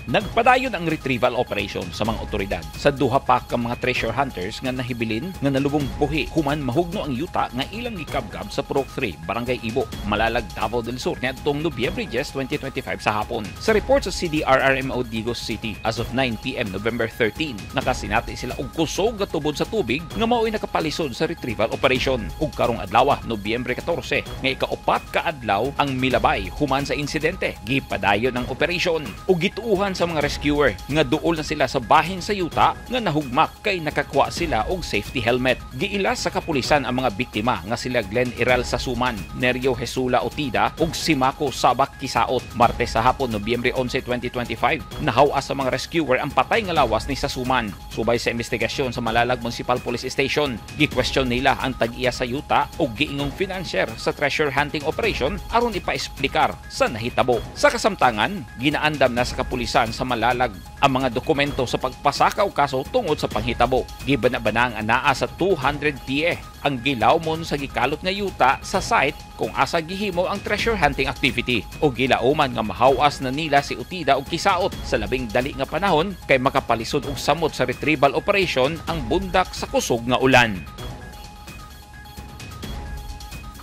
Nagpadayon ang retrieval operation sa mga otoridad sa duha pa ka mga treasure hunters nga nahibilin nga nalubong buhi human mahugno ang yuta nga ilang gikabkab sa Purok 3, Barangay Ibo, Malalag, Davao del Sur niadtong Nobyembre 10, 2025 sa hapon. Sa report sa CDRRMO Digos City, as of 9 p.m. November 13, nakasinati sila og kusog nga tubod sa tubig nga mao'y nakapalisod sa retrieval operation. Ug karong adlaw, Nobyembre 14, nga ikaupat ka adlaw ang milabay human sa insidente, gipadayon ang operation ug gituuhan sa mga rescuer nga duol na sila sa bahin sa yuta nga nahugmak kay nakakuha sila og safety helmet. Giila sa kapulisan ang mga biktima nga sila Glenn Iral Sasuman, Nerio Jesula Otida ug Simako Sabak Kisaot. Martes sa hapon, Nobyembre 11, 2025, nahaw sa mga rescuer ang patay nga lawas ni Sasuman. Subay sa investigasyon sa Malalag Municipal Police Station, gi-question nila ang tag-iya sa yuta ug giingong financier sa treasure hunting operation aron ipa-esplikar sa nahitabo. Sa kasamtangan, ginaandam na sa kapulisan sa Malalag ang mga dokumento sa pagpasaka og kaso tungod sa panghitabo. Gibana-bana ang anaa sa 200 pie ang gilawmon sa gikalot nga yuta sa site kung asa gihimo ang treasure hunting activity o gilauman nga mahawas na nila si Utida og Kisaot sa labing dali nga panahon kay makapalisod og samot sa retrieval operation ang bundak sa kusog nga ulan.